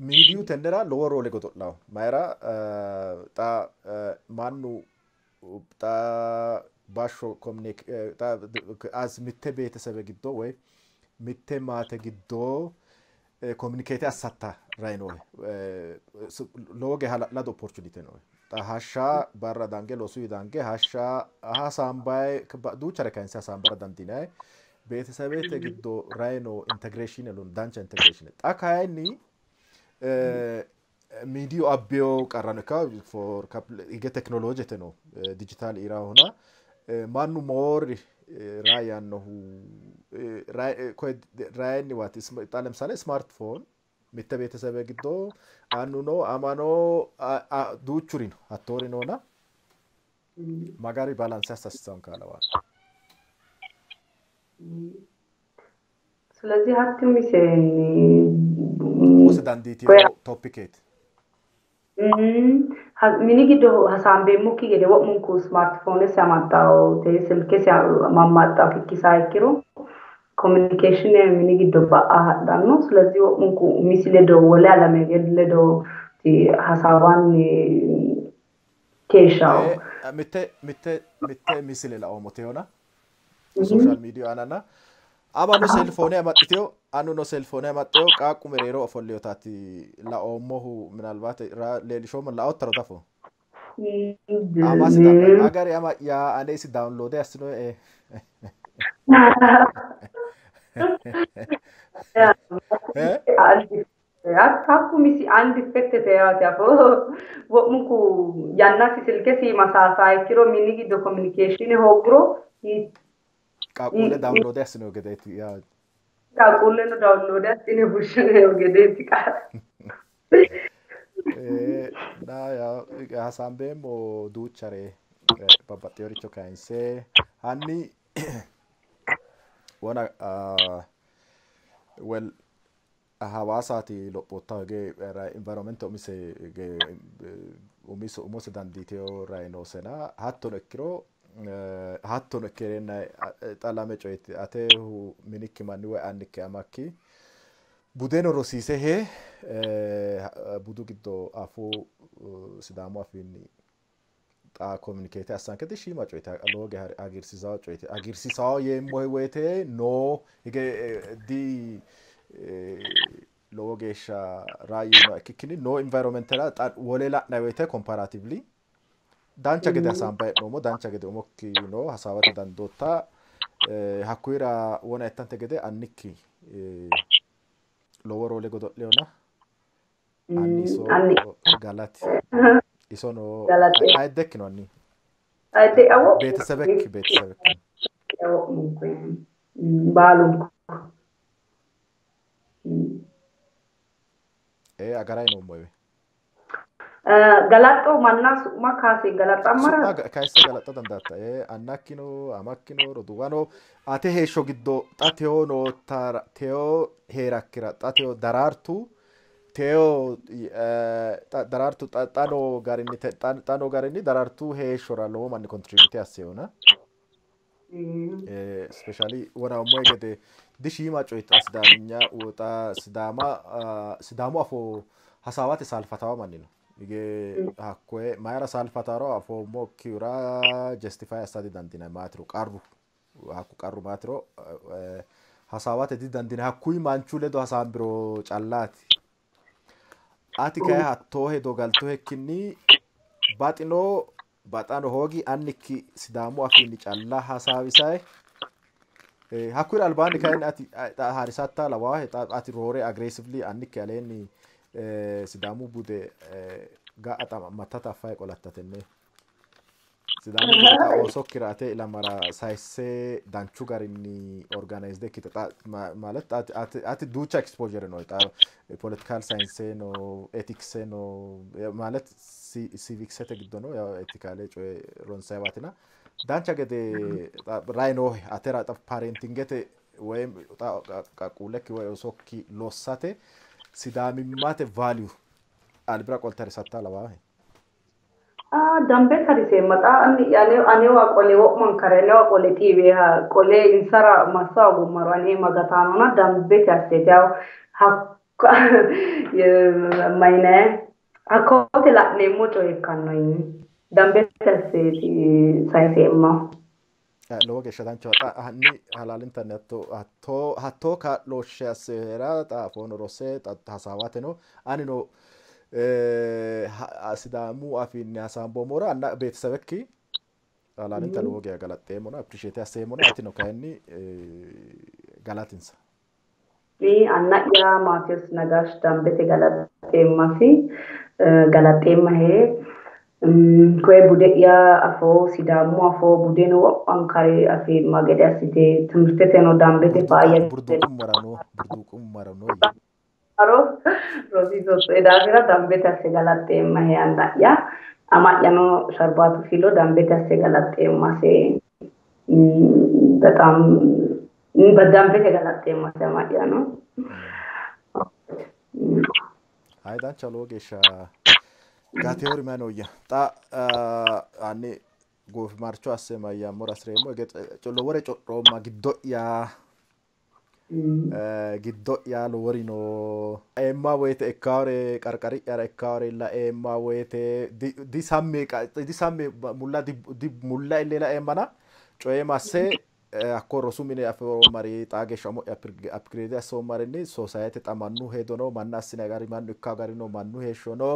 miidiyu tennera lowo roole godo'lawo mayira xa mannu xa bashsho xa as mitte beetesebe giddo woy mitte maate giddo communicate assatta rayi noohe lowo geeshsha hala'lado opportunity noohe xa hashsha barra dange loosuyi dange hashsha hasaambayi duuchare kayinse hasaambara dandiinayi beetesebete giddo rayi noo integration dancha integration xa kayinni miidiyu abbeyo qarrano ikka for hige teknoloojete no digital irahona mannu moori raa yaannohu rayinniwaati xa lemsale smartphone mitte beetesebe giddo annu no amano duuchuri no hattoori noona magari balance assa hasiissanonkeha lawanno. ስለዚህ hatti umise Umose dandiitino topiceeti. Mini giddo hasaambeemmokki gede wo'munku smartphonesi amaxxawo te silkesi mammaxxawo kikkisaa ikkiro communication mini giddo ba"a hadhanno. ስለዚህ wo'munku umisi ledo wole alame ledo hasaawanni keeshshawo. Mitte mitte mitte misile laoommo teona social media aanana amano selfoone amaxxiteyo annuno selfoone amaxxeyo qaaqqu mereero ofolleyotaati laoommohu minalbaate leellishoommo laottaro dafo amasi xa'may agari ama'ya ane isi download assinoe Hakku misi አንድ effect yaate afo wo'munku yannasi silkesi masaasaa ikkiro mini giddo communication hoogguro qaaqquulle download assinoe gedeeti yaa qaaqquulleno download assine fushshineyo gedeeti qaala. Na hasaambeemmo duuchare babbaxxeworicho kayinse hanni wona well Hawaasaati lophoottahu hige environment umise hige umise umose dandiiteyo rayi noosena hattono ikkiro hattono ikkereenna xa lame coyeeti atehu minikki manni woy annikki amakki budeno rosiisehe budu giddo afuu Sidaamu afiinni xa communicate assanke shiima coyeeti lowo geeshsha hagiirsiisawo coyeeti hagiirsiisawo yeemmohe woyte noo hige di lowo geeshsha rayi yiinoha ikkikkinni noo environmentera xa wole la'nayi woyte comparatively dancha gede hasaambayi hee'noommo dancha gede umokki no hasaawate dandootta hakkuyira wona ittante gede annikki lowo roole godo'leyona anni iso galati isono ayiddekki no anni beetesebekki beetesebekki baalunku agarayi noommo ewe Galaxxoo manna su'ma kaase galaxxammara su'ma kayisse galaxxa dandaatta annakkino amakkino roduuwano ate heeshsho giddo xa teyo noottara teyo heerakkira xa teyo daraartu teyo daraartu xa noo garinni xa noo garinni daraartu heeshshora lowo manni contribute asseyona. Especially wona gede dishiima coyita sidaaminya xa sidaama sidaamu afoo hasaawate saalfatawa manni no. Hige hakkoye mayira saalfataro afoommokkiura justify assa didandiinanni maatiro qarru hakku qarru maatiro hasaawate didandiinanni hakkuyi manchu ledo hasaambiro callaati. Ati kayi hattoo hedo galtuhekkinni baxino baxano hoogi annikki sidaamu afiinni calla hasaawisayi. Hakkuyira albaanni kayinni ati harisatta lawaahe ati roore aggressively annikki aleenni sidaamu bude ga'a xa'mattata affayi qolatta tenne. Sidaamu bude xa oosokkira ate ilamara sayisse danchu garinni organized ikkite xa ማለት ati duucha exposure no xa political science no ethics no ማለት civicsete giddo no ethicale coye ronsayiwaatina dancha gede rai noohe atera xa parentingete woyim xa qaaqquullekki woy oosokki lossate sidaamimmate value albira qolte harisatta lawaahe. Dambe hariseemma xa anewa qole wo'mankare anewa qole xiiweha qole insara massa hogummaro ane magataanona dambete asseeti yaw hakka mayinayi hakkote la'neemmo coye ikkanno dambete asseeti sayiseemma. Lowo geeshsha danchaho xa hanni halaalintanni hatto hattoo kaa'looshshe asseera xa afoono rosse xa hasaawateno anino sidaamu afiinni hasaamboommora anna beetesebekki halaalinta lowo geeshsha galaxxeemmona appreciate asseemmona atino kayinni galatinsa. Anna'ya Maatiyos Nagaash dambete galaxxeemmasi galaxxeemmahe koye bude'ya afoo sidaamu afoo budeno wo'mankare afeemma gede assite timirteteno dambete faayya Burduuqummara no aro rosiisoottoe daafira dambete asse galaxxeemmahe anna'ya ama'yano Sharbaatu Filo dambete asse galaxxeemmase በጣም dambete galaxxeemmase ama'yano. Hayi dancha lowo geeshsha gateori mayi nooyya xa hanni goofimarcho asse mayyammora hasireemmo lowore co'roomma giddo'ya giddo'ya lowori no eemma woyite ikkaore qarqari'yara ikkaore laeemma woyite disammi disammi mulla mulla ille laeemmana coye masse hakko rosu mine afoommari xaa geeshsha umo'ya upgrade assoommarinni society xa mannu hedo no manna assinayi gari mannu ikkawo gari no mannu heeshsho no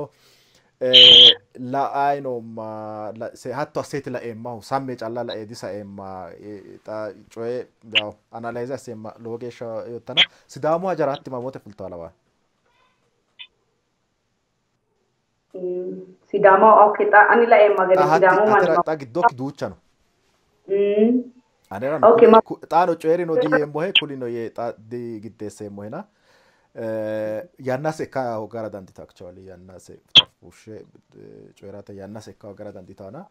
la'ayi noomma hatto asseeti laeemmahu samme calla lae disaeemma xa coye yaw analyze asseemma lowo geeshsha yoottana sidaamu hajara hatti mamote fultawo lawaahe? Sidaama okay xa ani laeemma gede sidaamu atera manni xa giddokki duucha no. Anerano okay xaano coyi'rino diyeemmohe kulino yee xa digiddeesseemmohena yannase ikka hoogara dandiitawo actually yannase fushshe coyi'rate yannase ikka hoogara dandiitawona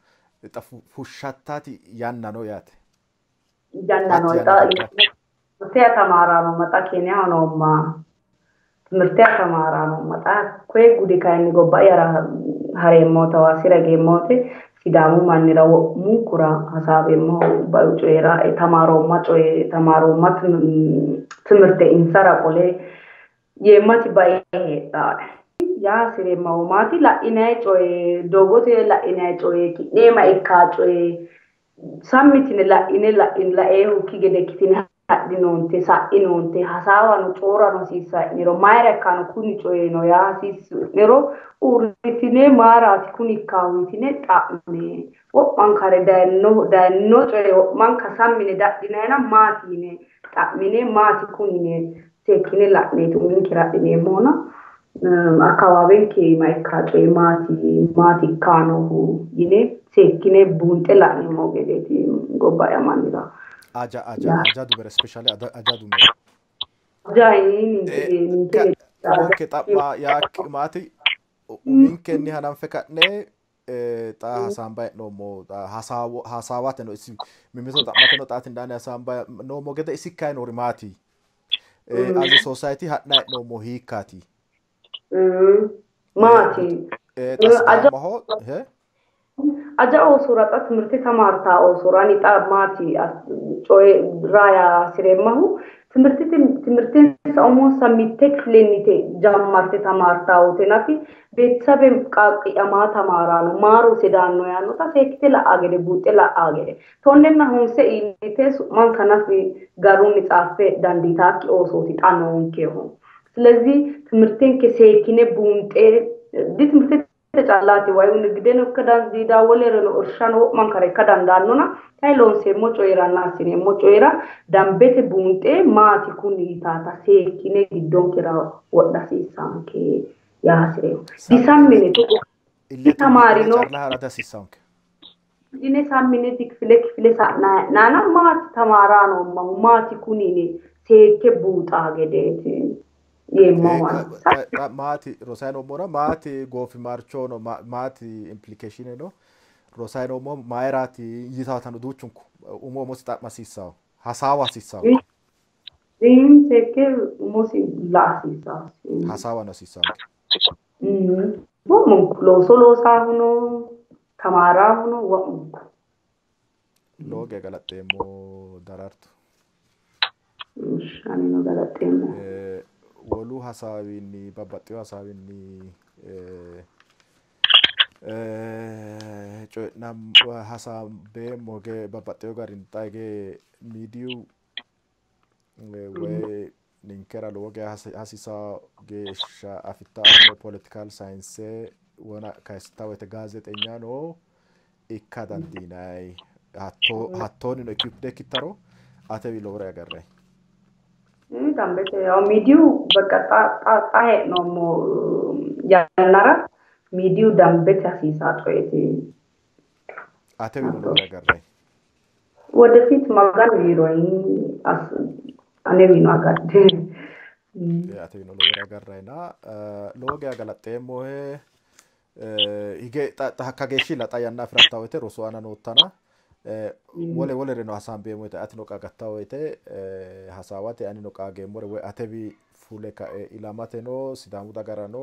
xa fushshattati yanna no yaate. Yanna no Hatti xa yanna daggawo. timirteya tamaara noomma xa Keeniyaho noomma timirteya tamaara noomma xa koye gude kayinni gobba'yara hareemmote hawaasira higeemmote sidaamu mannira wo'munkura hasaaweemmohu baiu coyira tamaaroomma coye tamaaroomma timirte insara qole yeemmati bae heedhaae. Yaa hasireemmahu maati la'inayi coye doogote la'inayi coye ki'neema ikkaa coye sammitine la'ine laeehukki gede ikkitine hadhinoonte sa'inoonte hasaawano coorano hasiissa'nero mayira ikkano kuni coyino yaa hasiissu'nero uurritine mayiraati kuni ikkaahu yitine xa'me wo'mankare dayinno coye wo'manka sammine dadhinayina maati yine xa'mine maati kuni yine seekkine la'neeti uminkera adhineemmohuna akkawaawenke ma ikkaa coye maati maati ikkaa noohu yine seekkine buunxe la'neemmo gedeeti gobba'ya mannira. Aja aja aja dubere especially aja dumere. Aja ninke Umonke xa'ma yaakki maati uminkenni hananfe ka'ne xa hasaambayi hee'noommo hasaawateno isi mimmito xa'mateno xaati ndaani hasaambayi noommo gede isi ikkayi noori maati? As a society ha'nayi hee'noommo hiikkaati? Maati? Xa Aja sidaamaho he? Aja oosora xa timirte tamaartaa oosora ani xa maati coye raaya hasireemmahu timirtensa umonsa mitte kifilennite jammarte tamaartaa wote nafi beetsabe qaaqqi'ya maa tamaaraano maa rose daanno yaannota seekkite la'aa gede buuxxe la'aa gede 10 na 9 iillite su'mansa nafi garunni xaaffe dandiitaakki oosooti xa noonkehu. ስለዚህ ትምህርቴንke seekkine buunxe di timirtete callaati wayi nigideno ikka dandiidaa wolereno irshano wo'mankare ikka dandaannona kayi loonseemmo coyiranna assineemmo coyira dambete buunxe maati kuni yitaata seekkine giddonkera wodha hasiissaanke yaa hasireemmo. Disammine togo ditamaarino calla harate hasiissaanke. ine sammine kifile kifile sa'nana maati tamaaraa noommahu maati kunini seekke buuxaa gedeeti yeemmahu. Maati rosay noommora maati goofimarchono maati implication no rosay noommo mayiraati yitaatano duuchunku umo umosi xa'ma hasiissawo hasaawa hasiissawo. Seekke umosi la'a hasiissawo. Hasaawano hasiissawo. Wo'munku looso loosaahuno tamaaraahuno wo'munku. Lowo geya galaxxeemmo Daraartu. Anino galaxxeemmo. Wolu hasaawinni babbaxxewo hasaawinni coyi'nam hasaambeemmo ge babbaxxewo garinni xa hige miidiyu woyi ninkera lowo geya hasiisawo geeshsha afittawo political science wona kayisitta woyte gaazeexenyano ikka dandiinayi hattoonnino equipped ikkittaro atewi lowore agarrayi. Dambete ያው ሚዲዩ በቃ xa hee'noommo yannara miidiyu dambete hasiisaa coyeeti. Atewino lowore agarrayi. ወደፊት maganu yiiroyi anewino agadhe. Atewino lowore agarrayina lowo geya galaxxeemmohe hige hakka geeshshilla xa yanna afiratta woyte rosu aana noottana wole wolereno hasaambeemmo woyte atino qaagatta woyte hasaawate anino qaageemmore woy atewi fule kae ilamateno Sidaamu dagarano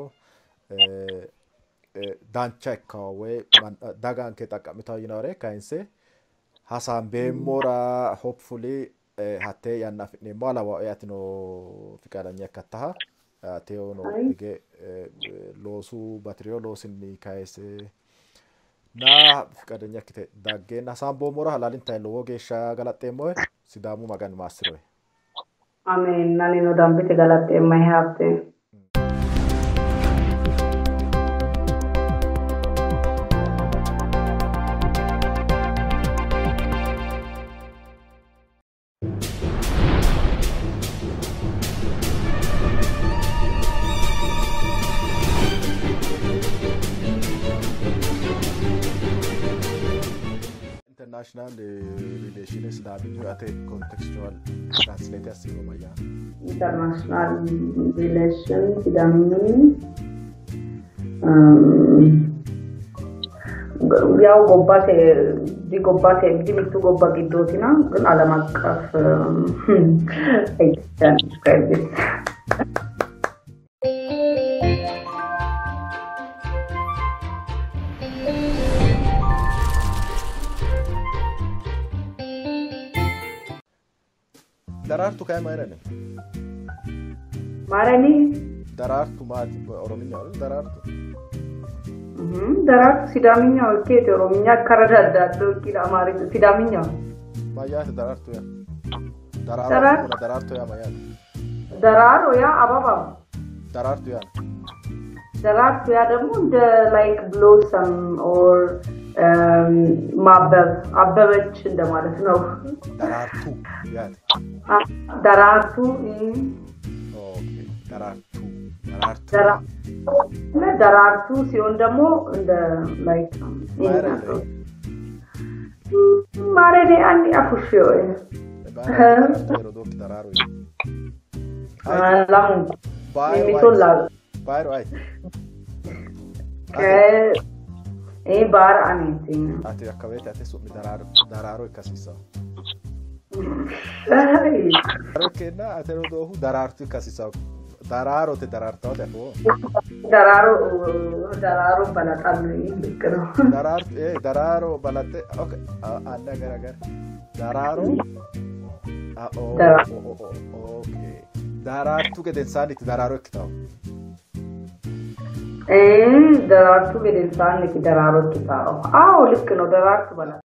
dancha ikkawo woy daganke xaqqa'mitawo yinawore kayinse hasaambeemmora hopefully hattee yanna afi'neemmoha lawae atino fiqaadanya ikkattaha atewono hige loosu batirewo loosinni kayise na fiqaadanya ikkite daggeenna hasaamboommora halaalintayi lowo geeshsha galaxxeemmohe Sidaamu maganu maassirohe. Ameen. Anino dambete galaxxeemmahe Habte. International relation Sidaaminyu ate contextual translate assino mayyaa. International relation Sidaaminyu ያው gobbate digobbate dimittu gobba giddootina ግን ዓለም አቀፍ I can describe this. Daraartu kayi mayirani? Maarani? Daraartu maati Orominya daraartu? Daraartu Sidaaminya okkeeti Orominya akkara daddaaddo okkiidha Amaarinya Sidaaminya. Mayyaate daraartu yaa? Daraartu daraartu yaa mayyaate? ደራሮ ያ አበባ። Daraartu yaa? ደራርቱ ያ ደግሞ እንደ like blossom or ማበብ አበበች እንደማለት ነው። Daraartu yaate? ደራርቱ። Okay daraartu daraartu. ደራርቱ ሲሆን ደግሞ እንደ like ማረኔ አንዲ አፉሽ ወይ Rodokki daraaro. ላሁን ሚቶላ Baayro ay? ባር አኔቲ Ati akka beete ate su'mi daraaro ikka hasiissawo. Daraaro ikkeenna ate rodoohu daraartu ikka hasiissawo. Daraarote daraartawote afoo. Daraaro daraaro balaxanno. ልክ ነው። ደራሮ በላጤ ኦኬ አለ ገረገር ደራሮ ኦኬ ዳራርቱ gedensaanniiti daraaro ikkitawo. ደራርቱ gedensaanniiti daraaro ikkitawo። አዎ ልክ ነው። ደራርቱ በላጤ።